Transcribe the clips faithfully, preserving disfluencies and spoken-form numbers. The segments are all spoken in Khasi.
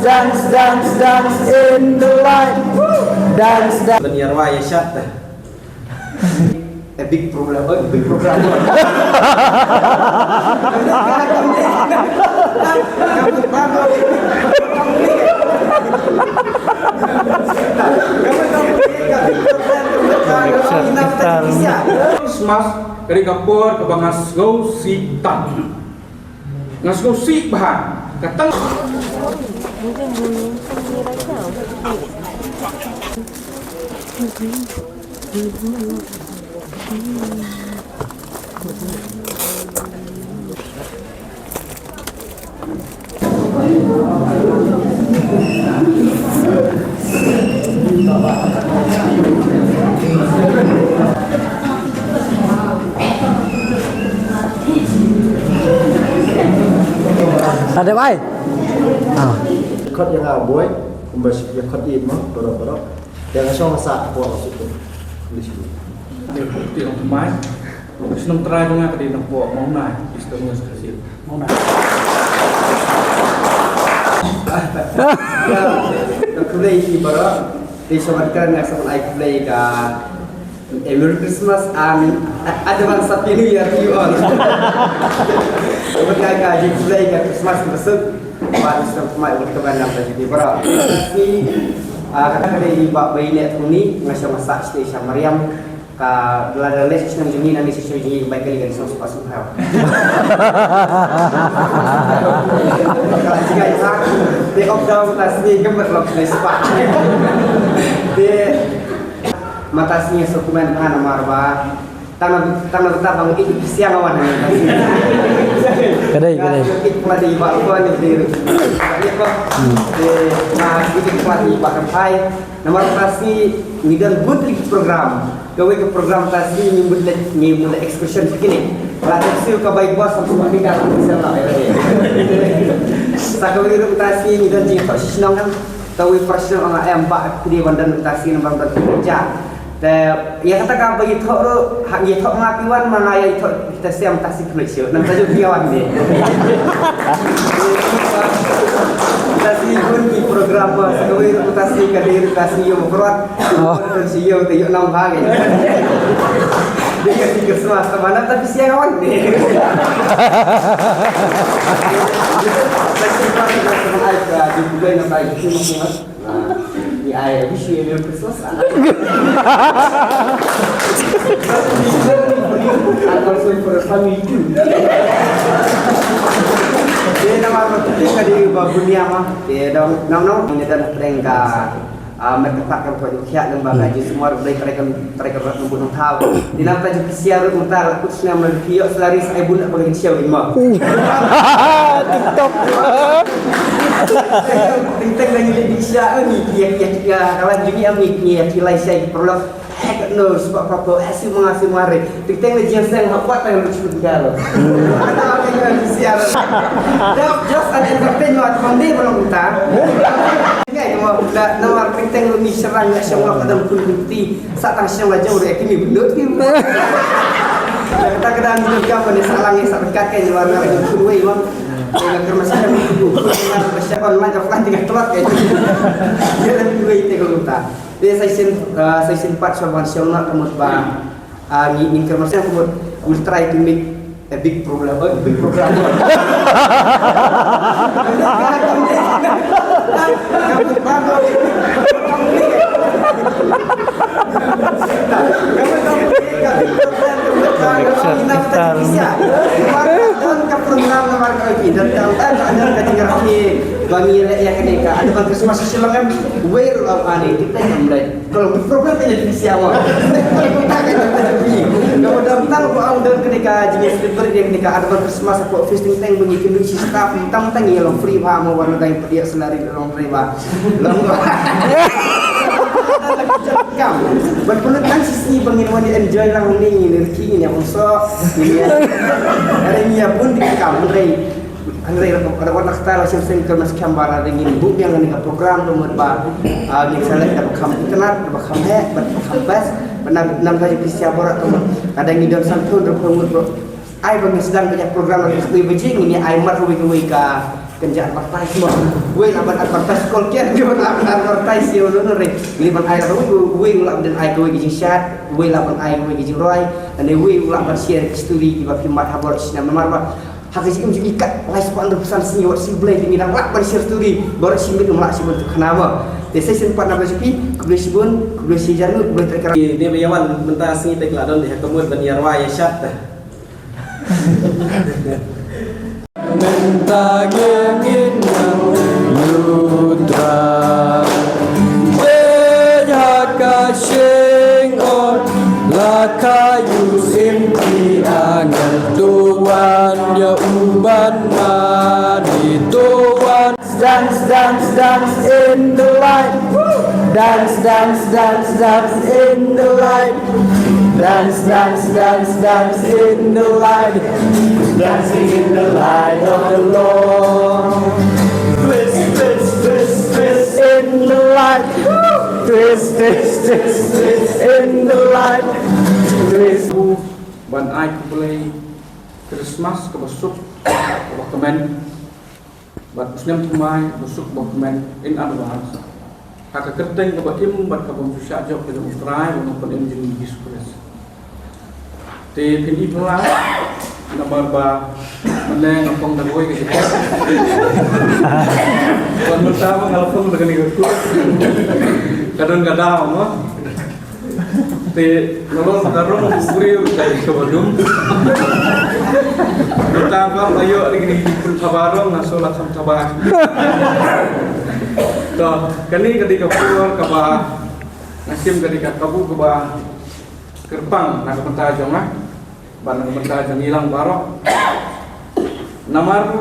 Dance, dance, dance in the light. Dance, dance. Ban ïarwai ïa shat. A big problem, a big problem. Christmas, ka dei ka por kaba nga sngewsih tam. Nga sngewsih bha. Ka tang. Ada bai. Ah. Khot ïa nga boy, kumba ïa khot ïa ma, baroh baroh. Ïa nga shong sa ko su tu. Di sini. Ti ong mai. Shnong Trai jong nga ka dei Nongpoh Mawnai, Eastern West Khasi Hills. Mawnai. Ka khublei ïa baroh. Te sha wan kren nga sa ai khublei ka, eh, Merry Christmas and advance Happy New Year to you all. Ka ka ji khublei ka Christmas ka suk. Ba Eastern Khmer ka ban nam ka ji baroh. Ni, ah, ka ka dei ba bai ne tu ni nga sha masa sha Mariam. Ka la da leh shisha jong ngi, nangne shisha jong ngi, bai kali kan song spah song hau. Ka la jigai ha, te op down ta sngi ka mat lok sngi spah. Te mata sngi so kumen ha namar ba tang na, tang na ta bang i siang awan ha. Ka dei, ka dei. Ka dei ba ko ni dei. Te na i pla dei ba kan phai. Namar ka sngi ngi don bun ki program. Kawei ka program ka sngi ngi mut leh, ngi mut leh excursion picnic. La ka sngi ka bai bos sam sma ni ka sngi sel la. Sa kawei ruh ka sngi ngi don jingthoh shisnong kan. Kawei prasnong nga em ba phi ban don ka sngi namar ban kerja. Te ïa kata ka ba ïathoh ruh, ha ïathoh ma ki wan ma nga ïathoh kita siam ta si pynleit shuh. Nang tajuk ki wan ni. Ta si bun ki program ba sa kawei ruh ta si ka dei ruh ta si ïa ma krot. Oh. Ta si ïa ta ïa nam ha ni. Dei ka si Christmas ta mana ta si ïa wan ni. Ta si ba ta ai ka di bukai na ta ïa ki ma ki wan. Ah, yeah, I wish you a Merry Christmas. And also for the family too. Te namar ba ka dei ba bun ïa ma. Te dong nong nong, ngi da pdeng ka, ah, met ka pat ka poi khiah lem ba ka ji semua, Blei trai ka Trai ka rat nang bun nang thaw. Di nang ta ju pisiar rut mynta la kut snem la phi ïoh salary sa ai bun la pagin siaw in ma. TikTok. Teng teng la ngi di sia ni ki ya ki ya ka la ju ni am ni ki ya ki lai sia ki perlu. Eh, no, sebab apa? Eh, si menga si mare. Teng teng la jiang seng ha kwat tang lu chu ga lo. Kata ka pisiar. Just an entertainment pang di belum ta. Ngai mo da nawar teng teng lu ni serang ya siang wa kadang pun bukti. Sa tang shnong la jong re kini bendut ki. Kata ka dang duduk ka mane sa lang sa dekat ka ni warna la jong kun wei bang. Ka kermas ka ni ku. Sa online offline tengah keluar ka. Dia lagi wei te ko ta. Dia sa isin, ah, sa isin pat sa ban shnong na kemut ba. Ah, ni ni kermas ka kemut. We'll try to make a big problem, a big problem. Kalau problem kan jadi siapa? Kalau dalam tang ko ang dan kene ka jenis delivery dia kene ka ada Christmas ko office ting teng bunyi kene si staff tang tang ya long free ba mo warna dai pediak selari long free ba. Long kam. Ban pulut kan sisi bangin wani enjoy lang ni ni ki ni ya bangso. Ni ya. Ada ni ya pun di kam rei. Hynrei la ka wan nakta la shisien ka mas kam ba la dei ngin buh biang kane ka program, ka mut ba, ah, ngin sa leh da ba kham internet, da ba kham heh, da ba kham best, ba nam nam ka jingpynshitom baroh, ka mut ka dang ngi don san thun ruh, ka mut ba ai ba ngin sdang ba ïa program la ka sdei ba jing ngin ïa ai mat ruh kawei ka Kan ja advertise mo. Wei lah ban advertise call kian, wei lah ban advertise ïa u, no, no, re. Ngi lah ban ai lah, wei, wei lah ban ai kawei ka jingshad, wei lah ban ai kawei ka jingrwai, lane wei lah ban share ka story kiba phi mad ha baroh shi snem namar ba ha ka jingim jong ngi kat lai spah hynriew phew san sngi wat sngi Blei ngi dang lah ban share story baroh shi miet, ym lah shi ban tu khana mo. Te sa shisien pat na ba jong phi, khublei shibun, khublei shi hajar nguh, khublei trai kyrpang. Dei ba ïa wan mynta sngi te ka la don dei ha ka mood ban ïa rwai ïa shad te. Mynta ngin ïa lut trai. Bad ha ka shyngot la ka ïoh im ki angel, to wan ïa u ban mane, to wan. Dance, dance, dance in the light. Dance, dance, dance, dance in the light. Dance, dance, dance, dance in the light. Dancing in the light of the Lord. Twist, twist, twist, twist in the light. Twist, twist, twist, twist in the light. Twist. Ban ai khublei Christmas kaba suk, kaba kmen. Bad u snem thymmai ba suk ba kmen in advance ha ka kyrteng kaba im bad kaba ym ju shah jop ka jong U Trai bad U Nongpynim jong ngi Jisu Khrist. Te phin ïohi phi lah namar ba mynne nga phong da kawei ka jacket. Bad mynta ba nga la phong da kane ka coat, ka don ka daw mo. Te nalor ka rong u briew ka ka ba dum. Te ta ba la ïoh ri ni pun thaba rong na so la kham thaba. To kane ka dei ka por kaba nga shim ka dei ka kabu kaba kyrpang na ka bynta jong nga. Ban mynta jong ngi lang baroh. Namar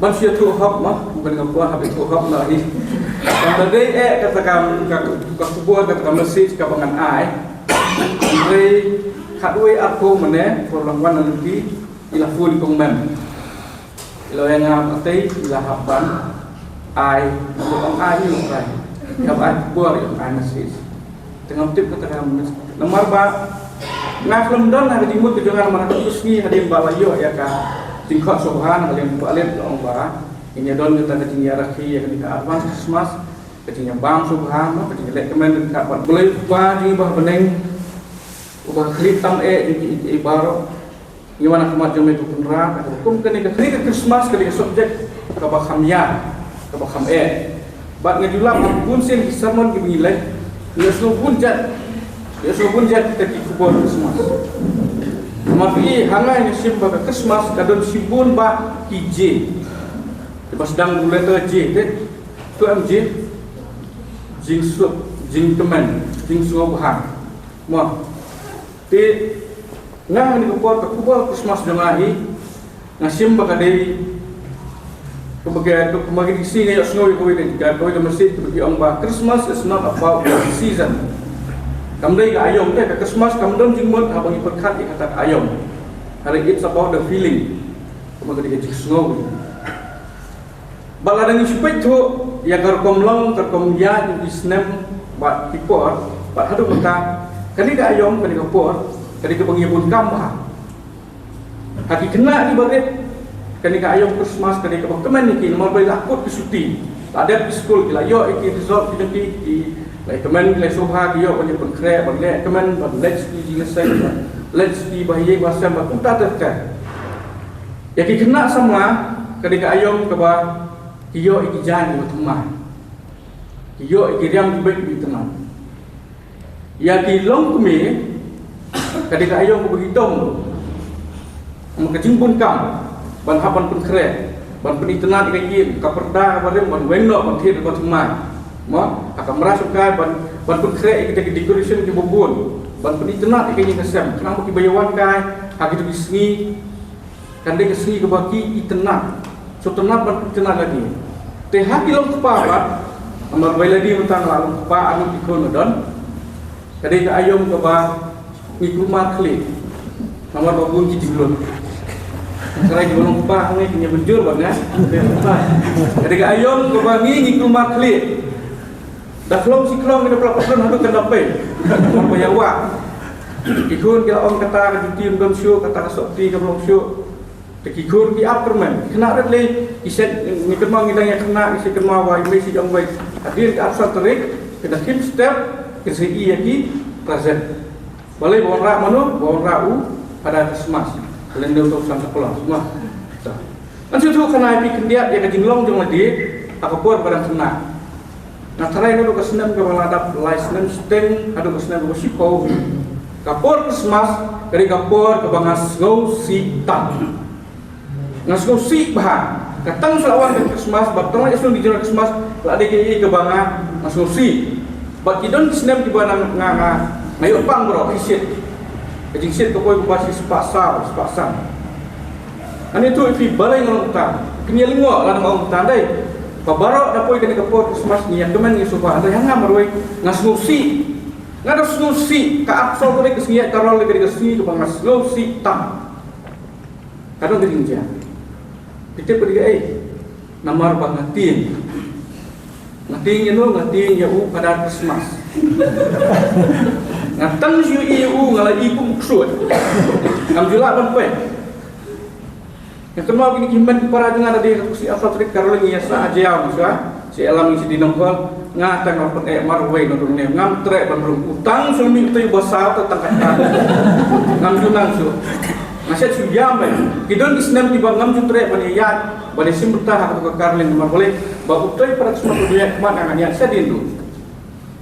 ban shu ïathuh hok mo, ban nga pua hap ïathuh hok na hi. Ban da dei eh kata ka, ka, ka khubor, kata ka message kaba ngan ai. Hynrei khatwei arphew mynne, por lang wan na lynti, i la phone kong mem. I la ong nga, Matei, i la hap ban ai, i la ong ai, i la ong ai. I hap ai khubor, i la ong ai message. Te ngam tip kata ka message. Namar ba nga khlem don ha ka jingmut ka jong nga namar ha ka sngi hadien ba la ïoh ïa ka jingkhot sngewbha na ka liang Bah Alit, la ong ba ngin ïa don kata ka jingïarakhe ïa kane ka advance Christmas, ka jingïabam sngewbha, ka jingïaleh kmen ka bad Blei Kpa jong ngi ba ha bneng, uba khlieh tam eh jong ngi kiei kiei baroh. Ngi wan ha khmat jong me ko Kynrad, kum kane ka, kane ka Christmas ka dei ka subject kaba kham ïar, kaba kham eh. Bad nga ju lap ha bun sien ki sermon kiba ngi leh, ngi ïohsngew bun jait, ngi ïohsngew bun jait kita ki khubor Christmas. Namar phi i, ha nga ngi shim ba ka Christmas ka don shibun bah ki J. Te ba sdang u letter J te, to em J, jingsuk, jingkmen, jingsngewbha. Mo. Te nga ha kane ka por ka khubor Christmas jong nga hi nga shim ba ka dei kaba ka, kaba ka dei ka sngi nga ïohsngew ïa kawei ka, kawei ka message kaba ki ong ba Christmas is not about the season. Kam dei ka aïom te, ka Christmas kam don jingmut haba ngi pyrkhat ïa kata ka aïom. Hynrei it's about the feeling. Kaba ka dei ka jingsngew. Bad lada ngi shu peit thuh ïa ka rukom long, ka rukom ïaid jong ki snem bad ki por, bad haduh mynta, kane ka aïom, kane ka por ka dei kaba ngi ïa bun kam bha. Ha ki khynnah kiba rit, kane ka aïom Christmas ka dei kaba kmen ïa ki namar ba la kut ki suti, la dep ki skul, ki la ïoh ïa ki result ki jong ki, ki la ïa kmen, ki la ïa sngewbha, ki ïoh ban ïa pynkhreh, ban leh kmen, ban leit sha ki jingïaseng, ban leit sha ki bahaïing bahasem, ban kumta ter ter. Ïa ki khynnah samla ka dei ka aïom kaba ki ïoh ïa ki jaiñ kiba thymmai, ki ïoh ïa ki riam ki beit kiba itynnad. Ïa ki longkmie ka dei ka aïom kaba ki dom ma ka jingbun kam ban hap ban pynkhreh, ban pynitynnad ïa ka ïing, ka pyrda kaba rim, ban weng noh, ban thied, ban thymmai. Mo, ha ka kamra shongkai ban, ban pynkhreh ïa kita ki decoration kiba bun, ban pynitynnad ïa ka ïing ka sem, khnang ba kiba ïawan kai ha kito ki sngi kan dei ka sngi kaba ki itynnad. Sngewtynnad ban itynnad lagi. Te ha ki longkpa pat, namar ba lei lade mynta nga la long kpa, arngut ki khun nga don, ka dei ka aïom kaba ngi kulmar khlieh. Namar ba bun ki jinglut. Tharai kiba long kpa hangne kin ïa mynjur bad nga. Ka dei ka aïom kaba ngi, ngi kulmar khlieh. Da khlong shi khlong ngi da pynlap pynlun haduh kan da pei. Namar ba ïa wah, ki khun ki la ong kata ka juti ym don shuh, kata ka sohkti kam long shuh. Te ki khun ki ap kyrmen, khynnah rit lei, ki shet, ngi kynmaw ngi dang ïa khynnah, ngi shet kynmaw ba i mei shi jong wei. Hadien ka arphew saw tarik, ki da khim step, ki sa ïohi ïa ki present. Balei? Ba wanrah mano? Ba wanrah u Father Christmas. Lane u Santa Claus, mo. Ngan sngewthuh khana ïa phi khyndiat ïa ka jinglong jong lade ha ka por ba dang khynnah. Nga tharai naduh ka snem kaba la dap lai snem shiteng haduh ka snem kaba shiphew, ka por Christmas ka dei ka por kaba nga sngewsih tam. Nga sngewsih bha. Ka tang shu la wan ka Christmas, bad tang la ïasnoh ïa ka Christmas, la dei kaei kaba nga, nga sngewsih. Bad ki don ki snem kiba nga, nga, nga, nga ïoh pang baroh, ki shit. Ka jingshit ka poi kumba shi spah saw, spah san. Ani tu, ïa phi balei nga ong kumta. Phin ïa lyngngoh lada nga ong kumta, dei. Ba baroh da poi kane ka por Christmas ngi ïa kmen ngi sngewbha, dei, ha nga marwei nga sngewsih. Nga da sngewsih, ka arphew saw tarik ka sngi ïaid carol ka dei ka sngi kaba nga sngewsih tam. Ka don ka jingjia. Phi tip ka dei kaei? Namar ba nga tieng. Nga tieng ïa no, nga tieng ïa u Father Christmas. Nga tang shu ïohi ïa u nga la i kum u ksuid. Ngam ju lah ban peit. Nga kynmaw kine ki hynmen ki para jong nga da dei ka sngi arphew saw tarik carol ngi ïa sah ha Jaïaw, shuwa. Sha ïalam ngi sha dei Nonghul, nga tang nga pyneh marwei na rung ne, ngam treh ban rung. U tang shu mih utei uba saw te tang kata. Ngam ju nang shuh. Nga shet shu ïam bha. Ki don ki snem kiba ngam ju treh ban ïaid, ban ïashim bynta ha katu ka caroling namar balei? Ba utei para sngewbha u ïaid khmat nga, ngan ïaid shadien ruh.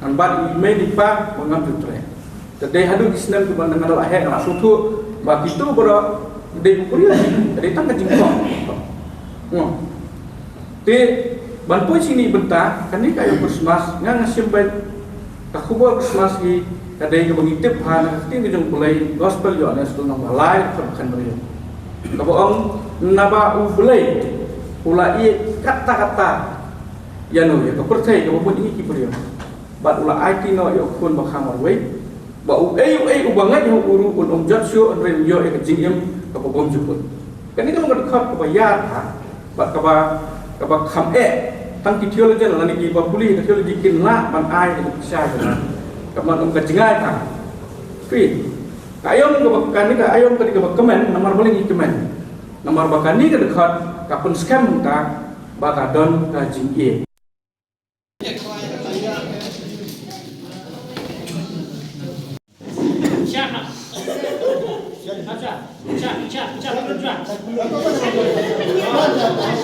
Ngan bat i mei i pa ba ngam ju treh. Te dei haduh ki snem kiba nga la heh nga la sngewthuh ba kitu baroh dei u briew, dei tang ka jingkhong. Ngo. Te ban poi shini bynta kane ka aïom Christmas, nga nga shim beit ka khubor Christmas hi ka dei kaba ngi tip ha na ka ktien ka jong U Blei, Gospel Ïoannis lynnong ba lai dkhot ba khatbriew. Kaba ong, naba U Blei u la ïeit katta katta ïano, ïa ka pyrthei kaba mut ngi ki briew. Bad u la aiti noh ïa u khun ba kha marwei, ba uei uei uba ngeit ha u ruh un ym jot shuh, hynrei un ïoh ïa ka jingim kaba bymjukut. Kane ka long ka dkhot kaba ïar bha, bad kaba, kaba kham eh. Tang ki theologian lane kiba pule ïa ka theology kin lah ban ai ïa ka pisa jong nga. Kaba long ka jingai bha. Phi, ka aïom kaba, kane ka aïom ka dei kaba kmen, namar balei ngi kmen? Namar ba kane ka dkhot ka pynskhem mynta ba ka don ka jingïeit.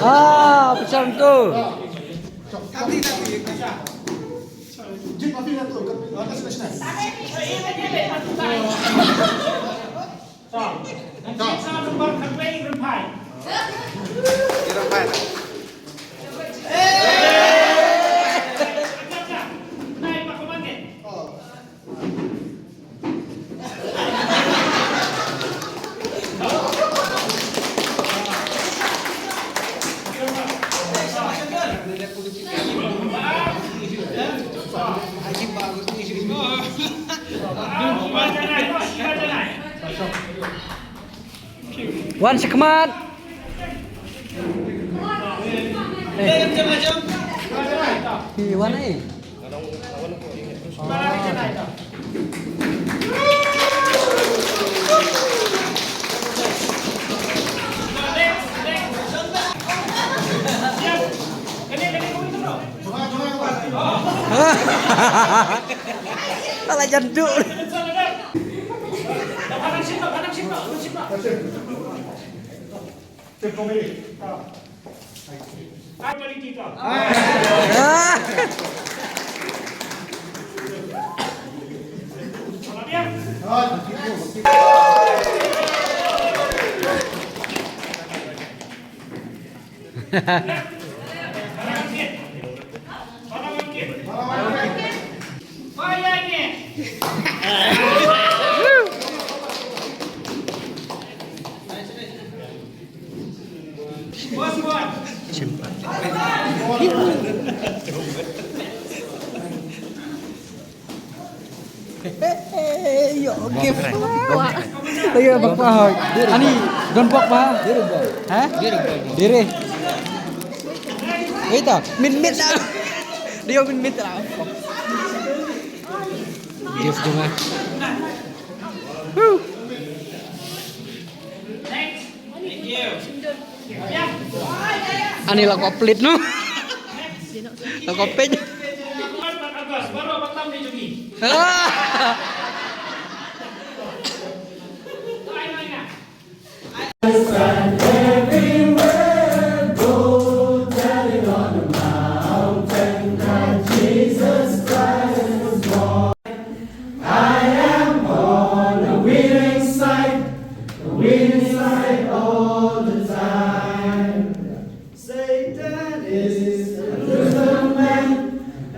Ah, pecah tu. Wan shakhmat. Eh. Hi, wan eh. Ala jandu. Yo, gift. Lagi apa kau? Ani, don pok ba? Ha? Diri. Wait ah. Min min ah. Dia min min ah. Gift dong ah. Woo. Thank you. Ani la kwah peit noh. La kwah peit. Satan is a loser man,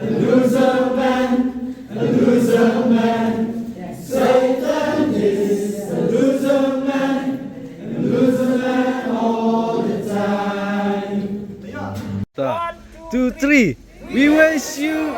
a loser man, a loser man. Satan is a loser man, a loser man all the time. One, two, three. We wish you